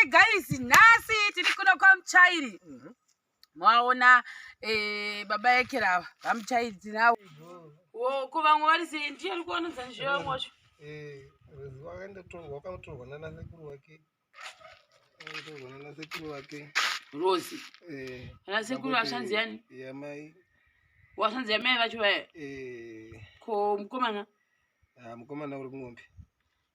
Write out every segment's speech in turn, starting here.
Okay guys, nhasi tiri kuno kwaMuchairi. Maona eh, baba Ekera ava vaMuchairi tinavo. Wo ko vamwe vari sei? Ndiye ari kuonedza nzvimbo vamwe vacho. Eh, Rozi wakaendotorwa wakanotorwa nana sekuru wake. Wakatorwa nana sekuru wake. Rozi. Eh. Ana sekuru namboti vashanzi yani? Yamai. Washanzi yamai vacho vaya. Eh, Ko mukomana ah, mukomana uri kungombe.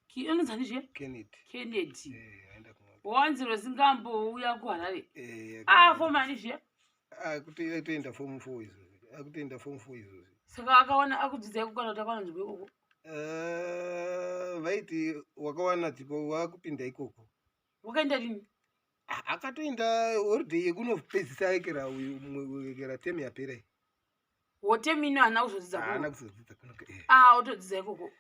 Ki anonzi ani zviya? Kennedy. Kennedy. Eh, aenda kungombe. Wanzi Rozi ngambouya kuHarare. Eh, Ah, fomani zviya? Ah, kuti atoenda form 4 izvozvi. Akutoenda form 4 izvozvi. Saka akawana akudzidza ikoko kana kuti akawana nzvimbo ikoko. Eh, vaiti wakawana dzipo wakupinda ikoko. Wakaenda rini? Ah, akatoenda holiday yekunopedzisa ekera uyu mumwe ekera term yapera iyi. Wotemino haana kuzodzidza Haana kuno. kuzodzidza kuno. Eh. Ah, otodzidza ikoko.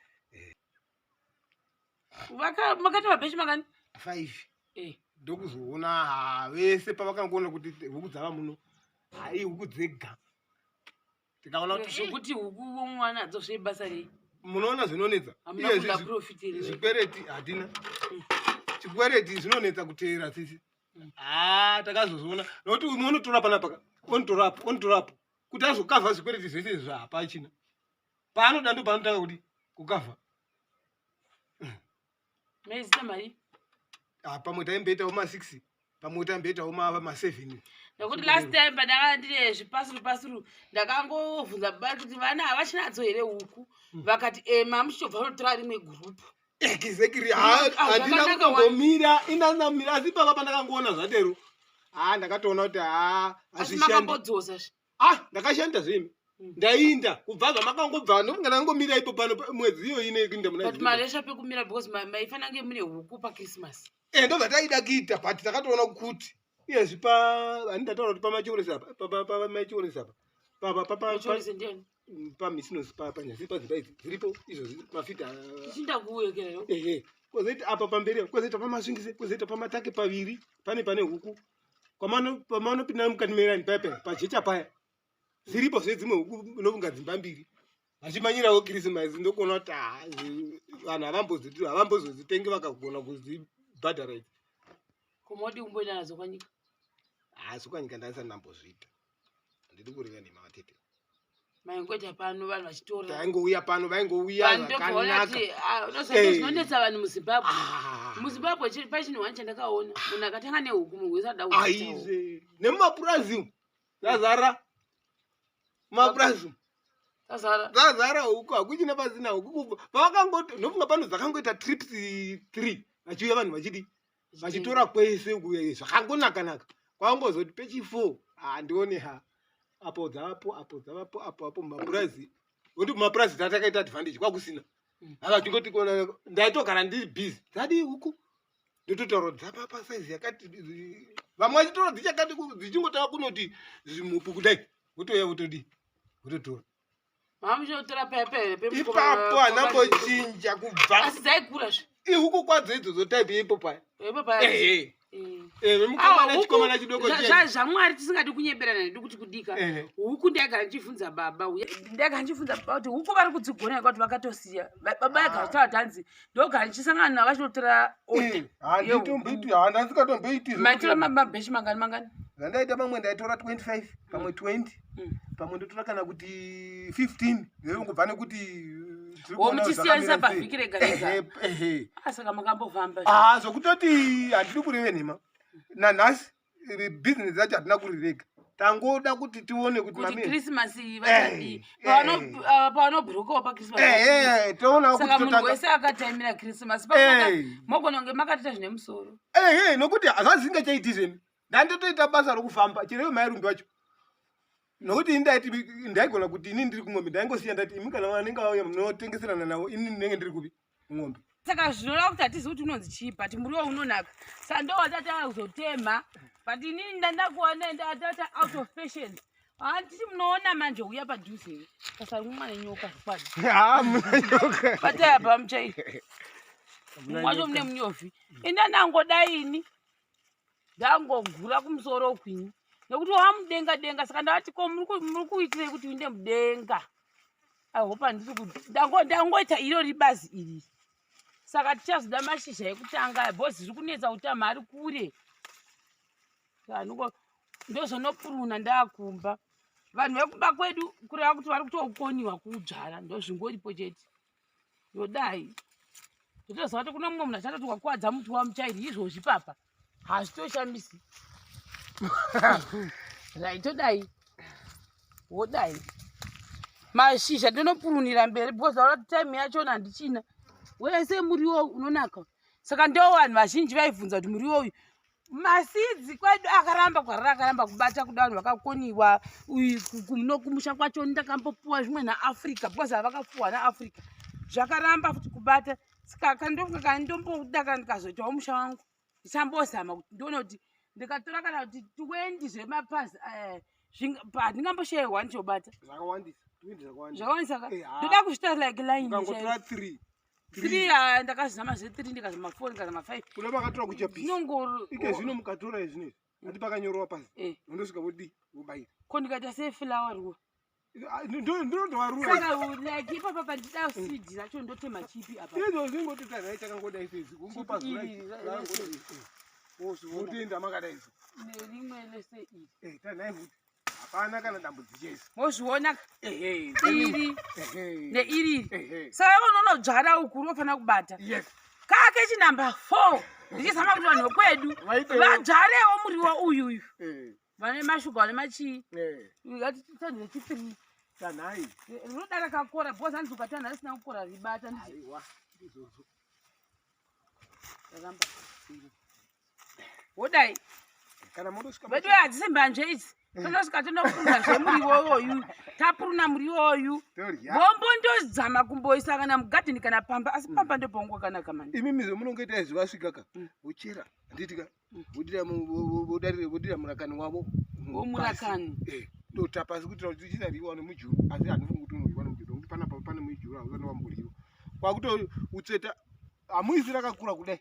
Vaka makati mabhechi makani? 5. Eh. Ndokuzoona ha, vese pavakangoona kuti huku dzava muno hai huku dzega tikaona kuti Zvekuti huku vomwa nadzo zvebasa rei? Munoona zvinonetsa. Hamuna Iye kuda profit here? Zvikwereti hatina chikwereti, zvinonetsa kuteera sisi. Ha, takazozviona nokuti umwe unotora panapa, onotora apo, onotora apo, kuti azokavha zvikwereti zvese izvi hapachina paanoda, ndo paanotanga kuti kukavha. Maizita mari? Ah, pamwe taimboitawo ma6, pamwe taimboitawo ma7. Nekuti last time pandanga ndine zvipasuru pasuru, ndakangovhunza baba kuti vana havachinadzo here huku, vakati e mamuchitobva unotora rimwe gurupu. Exactly. Ah, Handina zvakanaka. Kutombomira inanamira, asi pava pandakangoona zvadero, ha, ndakatoona kuti ha, Asi hazvishandi. makambodzosa zve? Ah, ndakashanda zvemi. Ndainda kubva zvamakangobva, ndokunga ndangomira ipo pano mwedzi iyo ine kuinda muna But maresha pekumira because maifanira kunge mune huku paChristmas. Eh, ndobva taida kuita, but takatoona kuti iyezvi pa hani ndataura kuti pamachioresi apa, pamachioresi apa Machioresi ndiani? Pamisinosi, panyasi padzimba idzi dziripo izvozvi mafita. Tichinda kuwekera. Ehe, kwozoita apa pamberi, kwozoita pamasvingise, kwozoita pamatake paviri pane huku pamanopinda mukati merani paya paya pajecha paya, dziripo zve dzimwe huku, nokunga dzimba mbiri vachimanyirawo Kirisimasi. Ndokuona kuti ah, vanhu havambozozitengi vakagona kudzibhadhara idzi. Komodi kumboenda nadzo kwanyika? Asi kwanyika ndandisati ndambozviita, handidi kureva nhema, vatete. Maingoita pano vanhu vachitora. Taingouya pano, vaingouya. Vanhu ndokuona Zvakanaka. kuti ah, unoziva zvinonetsa vanhu muZimbabwe. Ah. MuZimbabwe pachinhu wani chandakaona, munhu akatanga nehuku, munhu wese ada kuitawo. Aizve, nemumapurazi umu zazara mumapurazi umu. Tazara. Zazara huku, hakuchina pasina huku. Kubva pavakangoti, ndofunga pano dzakangoita trips three vachiuya vanhu vachidi vachitora kwese uku, zvakangonaka-naka. Kwangozoti pechi4 handioni ha, apo dzavapo, apo dzavapo, apo apo mumapurazi, nokuti mumapurazi tatakaita advantage kwakusina. Ava tingoti ndaitogara ndiri busy, dzadii huku, ndototaura kuti dzapapa saizi yakati, vamwe vachitora dzichakati dzichingotanga kunoti zvimupu kudai, votouya votodii, vototora. Mamuchinotora paya paya here? Ipapo hanambochinja kubva. Asi dzaikura zve? Ihuku kwadzo idzodzo, type yeipo paya. Ipo paya. Ehe. Eh. Mukomana, Ah, chikomana chidoko chiya. ZvaMwari tisingadi kunyeberana nedu kuti kudika. Huku ndaigara ndichibvunza baba ndaigara ndichibvunza baba kuti huku vari kudzigona here, kuti vakatosiya. Baba yagara chitaura tanzi ndogara ndichisangana navo vachinotora order. Handitomboiti, handasikatomboiti. Maitora mabhechi mangani mangani? Zvandaita, pamwe ndaitora 25, pamwe 20, pamwe ndotora kana kuti 15, zvingobva nekuti tiri Wo kuona muchisiyanisa zvakamira sei. pavhiki rega rega. Ehe, ehe. Ah, saka makambofamba. Ah, zvokutoti handidi kureve nhema, nanhasi bhizinesi yacho hatina kurirega, tangoda kuti tione kuti Kuti Christmas vachadii? Pavanobhurukawo paChristmas. Ehe, toona kuti Saka munhu totanga wese akataimira Christmas, mogona kunge makatoita zvine musoro. Ehe, nokuti hazvazingachaiti zveni, ndandotoita basa rokufamba chireve mairumbi wacho, nokuti ini ndaiti ndaigona kuti ini ndiri kungombe, ndaingosiya ndati imi kana vanenge vauya munotengeserana navo, ini ndinenge ndiri kupi, kungombe. Saka zvinoreva kuti hatizivi kuti unonzi chii, but muriwo unonaka, saka ndo watata kuzotema, but inini ndandakuona ndatata out of patience. Handiti munoona manje, uya padhuze here, pasarumwa nenyoka zvokwadi. Ha, muna nyoka. Batai apa muchai mwacho mune munyofi. Ini andangodaini, ndangogura kumusoro kwini nekuti wamudenga denga, saka ndavati ko muri kuitirei kuti uinde mudenga? I hope handisi kuti ndangoita iro ribazi iri. Saka tichazoda mashizha ekutanga aya because zviri kunetsa kuti amhari kure. Ndozonopuruna ndakumba. Vanhu vekumba kwedu kureva kuti vari kutokoniwa kudzvara ndozvingoripo chete. Yodai. Ndotoziva kuti kune mumwe munhu achatoti wakuwadza muti wamuchairi izvozvi papa. Hazvitoshamisi. Right, todai. Wodai. Mashizha ndinopurunira mberi because aura time yachona handichina. Wese muriwo unonaka. Saka ndo vanhu vazhinji vaibvunza kuti muriwo uyu masidzi kwedu akaramba kwarara akaramba kubata kuda vanhu vakakoniwa kumusha kwacho ndakambopuwa zvimwe naafrica because havakapuwa naafrica zvakaramba futi kubata saka kandofunga kana ndomboda kana ndikazoitawo musha wangu ndichambozama kuti ndione kuti ndikatora kana kuti 20 zvemapazi eh, handingamboshaya one chobata zvakawandisa ka eh, ndoda kuzvita like line three ah, ndakazama zve three ndikazama four ndikazama five kuna vakatora kuchapisi ike zvino mukatora izvino izvi ati pakanyorwa pasi eh. undosvika vodii vobayira ko ndikaita seflower ruwa ah, ndondowaruwa like ipapa pandida seed racho ndotema chipi apa izvo zvingototazai chakangodai sezi kungopa zuva votoenda makadai so nerimwe lese iri eh, tanhai futi hapana kana dambudziko isi mozviona iri neiri saka unonodzvara uku unofanira kubata yes kake chinumber four ndichizama kuti vanhu vekwedu vadzvarewo muriwo uyu uyu eh. vane mashuga vane machii eh. ngatitanhe chithree tanhai eh, rinoda rakakora because hanzi ukatanha risina kukora ribata raramba wodai kana mondosvika vedu hadzisi mbanje idzi eh. tonosvika tinofunga zvemuriwo uyu tapuruna muriwo uyu vombo ndodzama kumboisa kana mugadheni kana pamba asi pamba mm. ndopaungu wakanaka mani imi mizo munongoita izvi vasvika ka mm. vochera handiti ka mm. vodira murakani wavo womurakani eh, ndotapa asi kuitira kuti uchisariwa nemujuru asi handifungi kuti unoriwa nemujuru nokuti panapa pane mujuru hausati wamboriwa kwakuto utsveta hamuisi rakakura kudai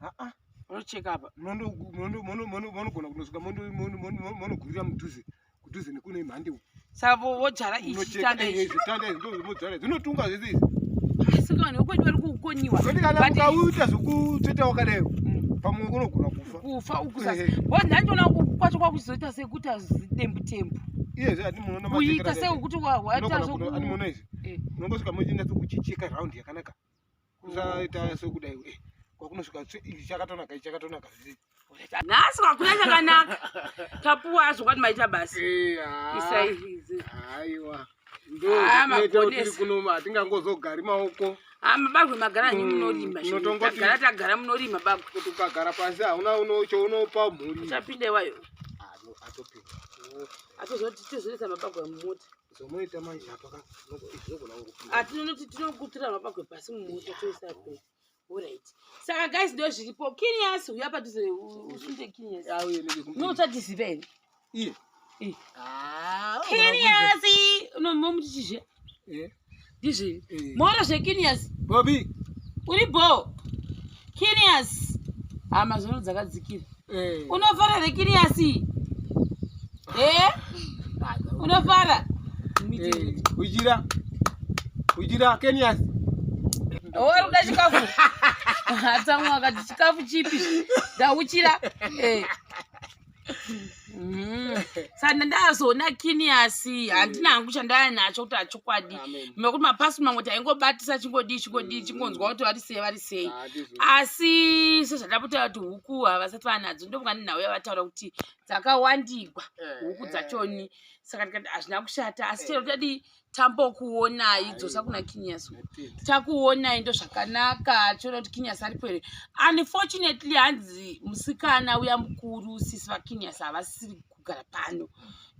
aa unocheka apa monogona kunosvika monogurira mudhuze kudhuze nekune mhande uku saka vodzvara ichitanda ichi zvitanda izvi ndozvomodzvara zvinotunga zvese izvi asi vanhu vekwedu vari kukoniwa zvoti kana ukauita zvekutsveta wakadai mm. pamwe unogona kufa kufa ukusasa bo ndandiona kwacho kwakuzoita sekuti azidembu tembu iyezve ati munoona kuita sekuti waita zvokuona izvi eh. unongosvika mochinatso kuchicheka round yakanaka kusaita sokudai eh, kwakunosvika ichi chakatonaka ichi chakatonaka nhasi kwakuna chakanaka tapuwa azvo kwati maita basa eh, ah. isaiizi aiwa ndokuti kuno hatingangozogari maoko ah, mabagwe magara nyi munorima tagara tagara munorima bagwe kuti ukagara pasi hauna chaunopa mhuri uchapinda iwayo ah, atopinda atozoti tizoisa mabagwe mumota Zvomoita manje apa ka zvinogona kungopinda. Ah, tinonoti tinokutira mapagwe pasi mumota toisa pe. Alright. Saka guys ndo zviripo. Kinias uya padhuze usunde Kinias. Auye neke. No uchatiziva here? Iye. Iye. Ah. Kinias unomuti chizve. Eh. Ndizve. Eh. Moro zveKinias. Bobby. Uri bho. Kinias. Hama zvono dzakadzikira. Eh. Unofara here Kinias? Eh? Unofara? Eh, ujira. Ujira Kenias. Ori kuda chikafu. Atsamwa akati chikafu chipi? Ndauchira. Eh. Mm. Saka ndazoona Kiniasi handina hangu chandaya nacho kuti achokwadi nekuti mapasi mamwe taingobatisa chingodii chingodii chingonzwa kuti vari sei vari sei asi sezvandapota kuti huku havasati vanadzo ndofunga nenhau yavataura kuti dzakawandigwa huku dzachoni saka ndikati hazvina kushata asi chero tadii tambokuonai dzosa kuna kinyas takuonai ndozvakanaka tiona kuti kinyas aripo here unfortunately hanzi musikana uya mukuru sisi vakinyas havasiri kugara pano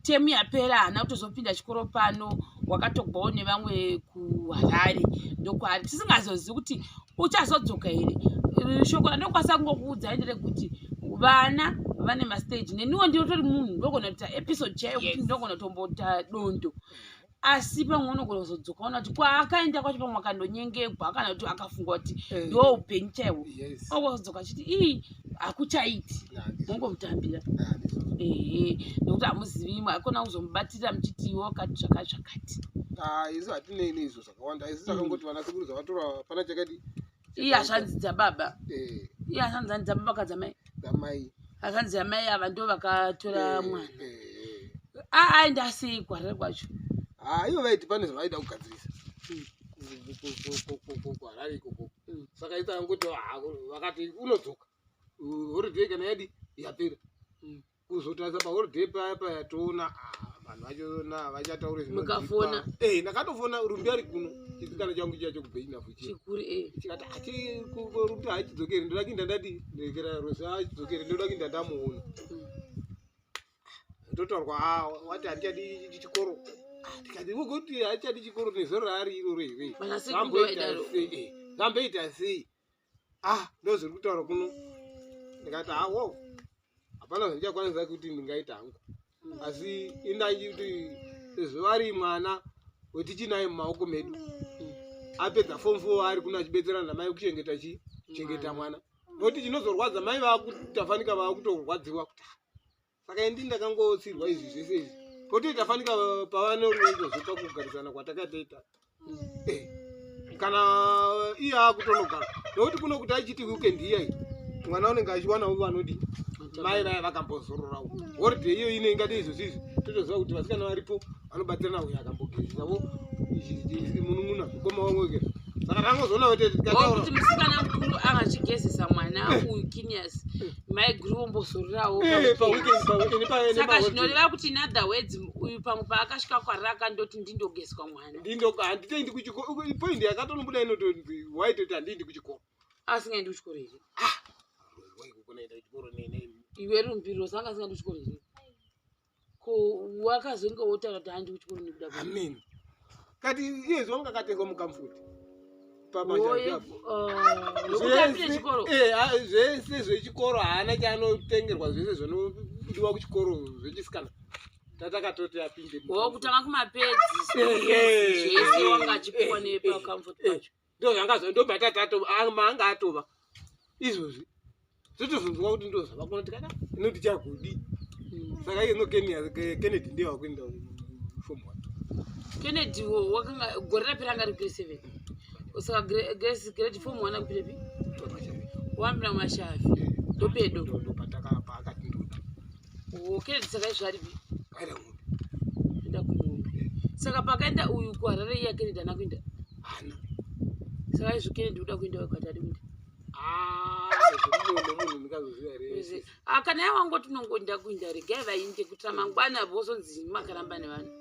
temu yapera haana kutozopinda chikoro pano wakatogwawo nevamwe kuharare ndokwaari tisingazozivi kuti uchazodzoka here shoko randokwanisa kungokuudzai nderekuti vana vane mastage neniwo ndinotori munhu ndogona kuita episode chaiyo kuti ndogona kutomboita dondo asi pamwe unogona kuzodzoka ona kuti kwaakaenda kwacho pamwe akandonyengegwa kana kuti akafunga kuti eh. ndo upenyu chaihwo okuzodzoka achiti ii hakuchaiti mongomutambira ehe nekuti hamuzivi imwe akona kuzomubatirira muchiti iwe wakati zvakati zvakati ah, isu hatinei neizvo zvakawanda isu takangoti vana sekuru zvavatora hapana chakadi. Iye hazvanzi dzababa. Eh. Iye hazvanzi dzababa kadzamai. Dzamai. Hazvanzi dzamai ava ndo vakatora mwana. Eh. Aenda sei kuHarare kwacho? Ah, ivo vaiti pane zvavaida kugadzirisa kuHarare ikoko. Saka itangoti vakati unodzoka holiday kana yadi yapera. Kuzotarisa paholiday paya paya toona, ah, vanhu vachona vachataure. Mukafona? Eh, ndakatofona. Rumbi ari kuno, chisikana changu chiya chokubheinafu chiya. Chikuru, eh. Chikati achi Rumbi hachidzokeri, ndoda kuinda, ndati ndekera Rosi achidzokeri, ndoda kuinda ndamuona. Ndotaurwa, "Ah, wati handichadi chikoro." Ah, tikati kuti hachadi chikoro nezero raari iroro here? Vana sekuru Zamboita vaidaro. sei? Eh, zamboita sei? Ah, ndo zviri kutaura kuno. Ndikati hawo, hapana zvandichakwanisa kuti ndingaita hangu, asi indanji kuti sezvo ari mwana wetichinaye mumaoko medu, apedza form four, ari kuno achibetserana namai kuchengeta chi chengeta mwana, nokuti chinozorwadza, mai vaakutafanika vaakutorwadziwa kuti, "Ah, saka indi ndakangotsirwa izvi zvese izvi." Poti tafanika pava neruengozo pakugarisana kwatakatoita. Eh, kana iye akutonogara, nokuti kuno kuti achiti weekend iyai mwana unenge achiwanawo vanodi mai vaya vakambozororawo. Holiday iyo ine ingade izvozvo izvi, totoziva kuti vasikana varipo vanobatsirana, uyo akambogezisavo munun'una mukoma wangu. Saka tangozoona kuti Oh, tikataura kuti musikana mukuru anga achigezesa mwana uyu Kinias, mai guru vombozororawo. Eh, paweekend, Saka nepaholiday. zvinoreva kuti, in other words, uyu pamwe paakasvika kwariri akandoti ndindogezwa mwana. Ndindo handitoendi kuchikoro. Point yakatonobuda inotonzi waitoti handiendi kuchikoro. Asingaendi kuchikoro here? Waikukunaenda kuchikoro nene. Iwe Rumbiro, sanga asingaendi kuchikoro here? Ko wakazonge wotaura kuti handi kuchikoro nekuda kwei? Amen. Kati iyezvi wanga akatengwa muComfort. Oye, nokuti apinde chikoro. Zvese zvechikoro haana chaanotengerwa, zvese zvinodiwa kuchikoro zvechisikana tatakatoti apinde. Wo kutanga kumapedzi zvese wanga achipuwa nepaComfort pacho. Ndo zvanga ndo maanga atova izvozvi, totozonzwa kuti ndo zvavakona, tikada inoti chagudi. Saka ino Kennedy ndiye wakuenda form one. Kennedy wo wakanga gore rapera anga ari grade 7, saka grade form one akupirepi? Wambira Mashavi, ndopedo. Ndopatakapakati ndoda. Wo Kennedy saka izvo aripi? Aida ng'ombe. Enda kumombe. Saka pakaenda uyu kuHarare, iya Kennedy ana kuenda? Hana. Saka izvo Kennedy uda kuenda, wakati adi kuenda. Zvinono munhu ndingazoziva here? Ah, kana iye wangoti unongonda kuenda, regai vainde, kuitira mangwana vozonzi makaramba nevanhu.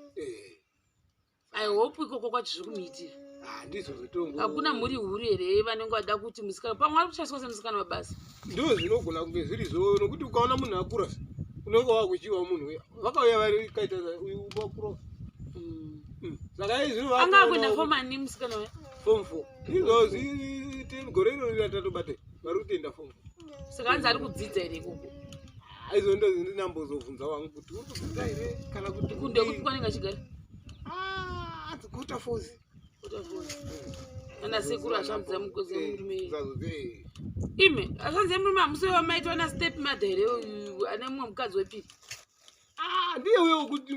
I hope ikoko kwacho zviri kumuitira. Ah, ndizvo zvotongo. Hakuna mhuri huru here vanenge vada kuti musikana pamwe ari kushandiswa semusikana wabasa? Ndo zvinogona kunge zvirizvo, nokuti ukaona munhu akura unenge wakuchiwa munhu uya vakauya vari kaita uyu wakura. Saka izvi Anga akuenda form ani musikana uya? Form four izvozvi, gore iro riratatobatei vari kutoenda form four. Saka hanzi ari kudzidza here ikoko? Izvo ndo ndinambozobvunza wangu kuti uri kudzidza here kana kuti. Kundekupi kwanenge achigara? Ah, hanzi Waterfalls. Ana sekuru azvanzi murume ime azvanzi murume hamusi wamaitwa na step mother here uyu ane mumwe mukadzi wepiri? Ndiye uyo wekuti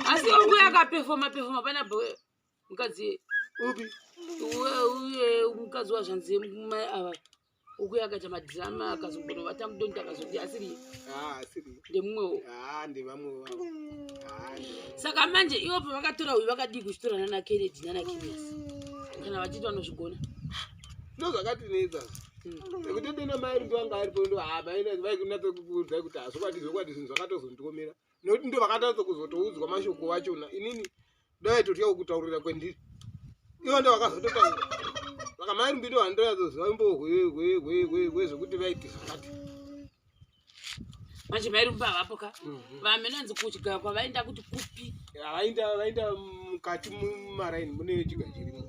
Asi uye akapefoma pefoma pana mukadzi. Upi? Uye mukadzi wazvanzi mai ava ukuya akaita madhirama, akazombonovata mudonda, akazoti asiri. Asiri. Ndemumwewo. Ndevamwe vavo. Ah, ndevamwe. Saka manje ivo pavakatora uyu, vakadii kuchitora nana Kennedy nana Kinias kana vachiti vanozvigona? Ndo zvakatinetsa nekuti dena mai rimbi vanga aripo, ndo vaikunatsokuudzai kuti hazvokwadi zvokwadi zvinhu zvakatozondiomera, nekuti ndo vakatatso kuzotoudzwa mashoko achona. Inini ndaitotya kutaurira kwendiri, ivo ndo vakazototaura. Saka mai Rumbi ndo vandonyatsoziva imbo hwezvekuti vaiti zvakati. Manje mai Rumbi havapo ka, vamenanzi kuchigaro kwavaenda kuti kupi? Vaenda mukati mumaraini mune chiga chirimo.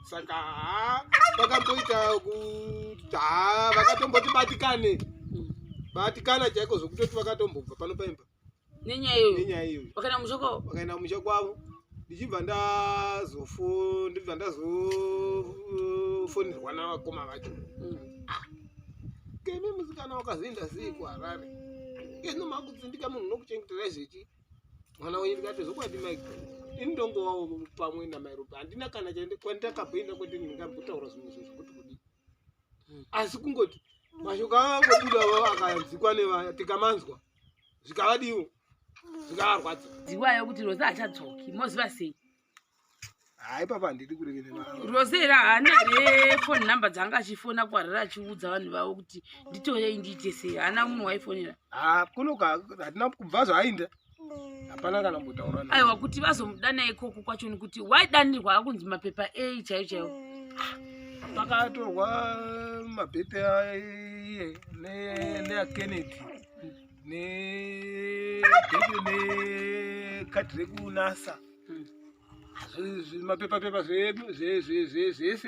Saka ha, vakamboita kuti ha, vakatomboti batikane, batikana chaiko, zvokutoti vakatombobva pano paimba. Nenyaya iyoyo? Nenyaya iyoyo. Vakaenda musha kwavo? Vakaenda kumusha kwavo, ndichibva ndazofo ndibva ndazofonirwa navakoma vacho. Kemi musikana wakazoenda sei kuHarare? Ino makutsindika munhu nokuchengeterai zvechi mwana wenyu. Ndikati zvokwadi, Mike. Ini ndongovawo pamwe namairobi, handina kana kwandakaboenda kwete ndingambotaura zvimwe zvinhu zvekuti kudii. Asi kungoti mashoko akangobuda akanzikwa nevaya, tikamanzwa, zvikavadiwo, zvikavarwadza. Ziwayo kuti Rose hachadzoki, moziva sei? Hayi papa, handidi kureverera. Rose here haana here phone number dzanga achifona kuHarare achiudza vanhu vavo kuti nditorei ndiite sei? Haana munhu waifonera? Ha, kunoka hatina, kubva zvaainda hapana kana kumbotaura naye. Aiwa, kuti vazomudana ikoko kwachoni kuti waidanirwa akunzi mapepa ei chaiyo chaiyo? Pakatorwa mabhete aiye neaKennedy nebhete nekadhi rekuNASA. Mapepa pepa zvese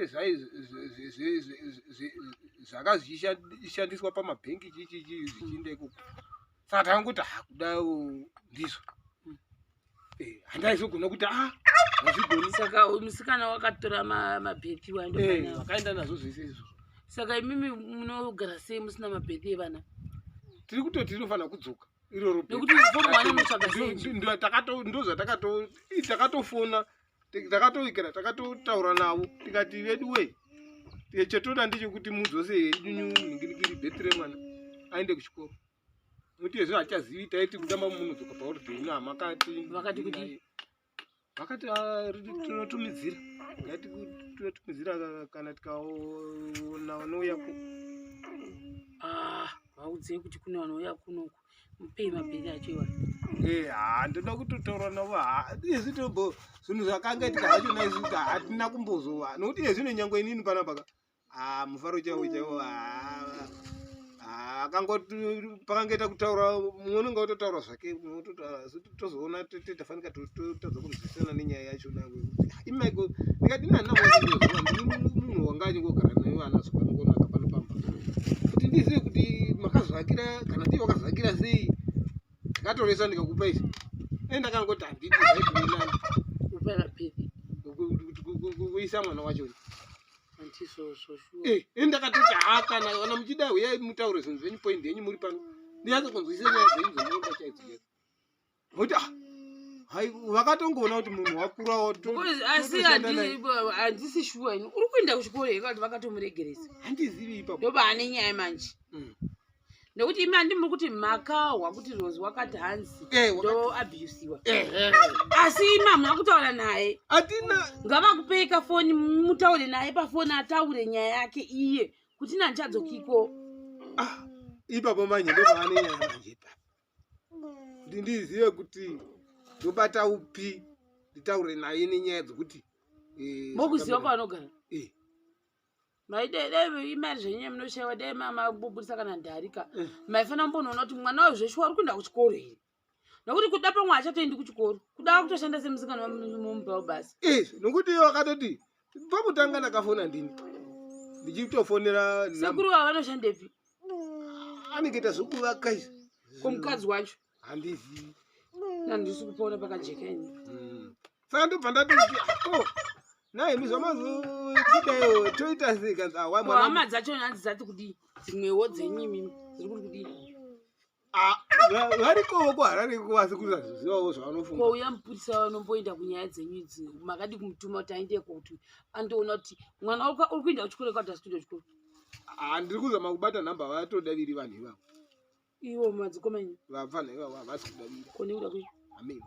zvakazvishandiswa pamabhengi chichichi zvichienda ikoko. Saka takangoti hakuda ndizvo. Handaizogona kuti a hazvigoni. Saka uyu musikana wakatora mabheti waenda? Vakaenda nazvo zvese izvo. Saka imimi munogara sei musina mabheti evana? Tiri kutoti rinofanira kudzoka iroro. Nekuti fomu one munotsvaga sei? Ndozvatakatofona, takatoikira, takatotaura navo, tikati vedu wei, chetoda ndechekuti mudzose henyu ningirikiri bheti remwana aende kuchikoro, nokuti ezvo hachazivi. Taiti kutamba munodzoka paholiday ino hamakati. Vakati kudii? Vakati, "Ah, tinotumidzira ngati tinotumidzira kana tikaona vanouyako." Ah, vaudzei kuti kune vanouya kunoku, mupei mabheti acho iwayo. Eh, ha, ndoda kutotaura navo. Ha, isu tombo zvinhu zvakangaitika zvacho naizvi hatina kumbozova, nokuti iye zvino nyange inini panapa ka, ha, mufaro chaiwo chaiwo, ha, akangoti pakangoita kutaura mumwe unenge watotaura zvake, mumwe ototaura, asi tozoona tafanika totadza kunzwisisana nenyaya yacho. Imaiko ndikati nana ndini munhu wanga achingogara naye vana zvakangonaka pano pamba, kuti ndizive kuti makazvakira kana ndiye wakazvakira sei. Ndakatoresa ndikakupa izvi, e ndakangoti handidi zvaikuinani. Upai mabheti. Kuisa mwana wacho. Handizvozvo shuwa. Eh, ini ndakatoti ha, kana kana muchida uyai mutaure zvinhu zvenyu, point yenyu muri pano, ndinyatso kunzwisisa nyaya dzenyu dzemunoda chaidzo chaidzo. Nokuti ah, hai, vakatongoona kuti munhu wakurawo. Because asi totoshanda naye. Handisi shuwa ini, uri kuenda kuchikoro here kana kuti vakatomuregeresa? Handizivi ipapo. Ndoba ane nyaya manje. Nekuti imi handi muri kuti makahwa kuti Rose wakati hanzi ndo abusiwa, asi imi hamuna kutaura naye. Hatina. Ngavakupei kafoni mutaure naye pafoni, ataure nyaya yake iye kuti nandichadzokiko. Ah, ipapo manje ndopaane nyaya manje ipapo, kuti ndizive kuti ndobata upi nditaure naye nenyaya dzekuti Mokuziva zvakamira. kwavanogara? Eh. Maidai dai imari zvenyu munoshayiwa, dai mabubudisa kana ndarika. Maifanira kumbonoona kuti mwana wayo zveshuwa uri kuenda kuchikoro here, nokuti kuda pamwe hachatoendi kuchikoro, kuda kutoshanda semusikana mumbawo basi. Nokuti iye wakatoti pakutanga ndakafona ndini ndichitofonera. Sekuru vava vanoshandepi? Anenge ita zvekuvaka izvi. Ko mukadzi wacho? Handizivi. Nandisi kupona pakajeka ini. Saka ndobva ndatoti ko naimi zvamazotidayo toita sei kanzi awa. Ko hama dzacho hanzi dzati kudii? Dzimwewo dzenyu imimi dziri kuti kudii? Varikowo kuHarare iko, asi kusazivawo zvavanofunga. Kouya mupurisa vanomboenda kunyaya dzenyu idzi, makadi kumutuma kuti aendeko kuti andoona kuti mwana uri kuenda kuchikoro kwati asi kuenda kuchikoro? Ah, ndiri kuzama kubata nhamba, vatodaviri vanhu ivavo. Ivo madzikoma enyu? Vapfana ivavo havasi kudavira. Kone kuda kui? Ameni.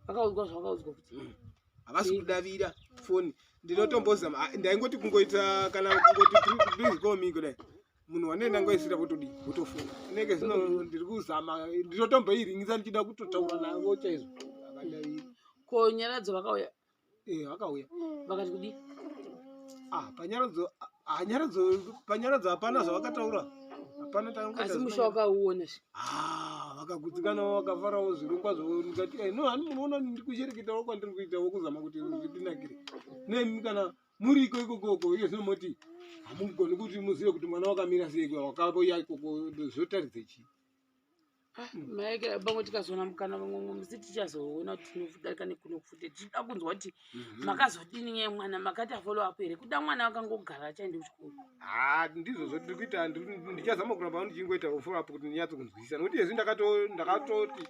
Vakaudzwa zvavakaudzwa kuti Havasi kudavira foni. Ndinotombozama, ah, ndaingoti kungoita kana kungoti please call me kudai, munhu wanee ndangoisira votodii, votofona. Inenge zvino ndiri kuzama, ndinotomboiringisa ndichida kutotaura navo chaizvo, havadaviri. Ko Nyaradzo vakauya? Eh, vakauya. Vakati kudii? Ah, panyaradzo, ah, nyaradzo, panyaradzo hapana zvavakataura, hapana tangoita. Asi musha wakauona zve? Ah, vakagutsikanawo, vakafarawo zvirongwa zvavo. Ndikati, "Eh, no, hani munoona ndiri kushereketawo kwandiri kuitawo kuzama kuti zvindinakire nemi kana muriko ikokoko. Iye zvino moti hamugoni kuti muzive kuti mwana wakamira sei, wakauya ikoko zvotaridze chii?" Ah, maekera pamwe tikazoona mukana vamwe musi tichazoona kuti tinodarika nekuno futi tichida kunzwa kuti makazodini nyaya mwana, makaita follow up here? Kuda mwana akangogara achaende kuchikoro. Ha, ndizvozvo tiri kuita. Ndichazama kuramba ndichingoita follow up kuti ndinyatso kunzwisisa, nokuti izvi ndakatoti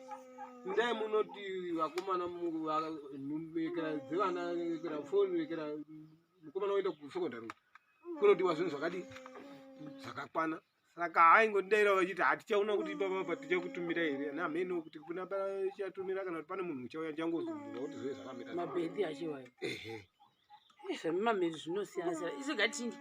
ndai munoti vakomana ekera dzevana, ekera foni, ekera mukomana woenda kusekondari, kunodiwa zvinhu zvakadii, zvakakwana. Saka aingondidaira vachiti hatichaona kuti ipapa tichakutumira here namheno kuti kuna pachatumira kana kuti pane munhu uchauya. Ndichangozobvunza kuti zvive zvakamira. Mabhendi achiwayo. Ehe. Zvemumamhiri zvinosiyana siyana, isu gatindi.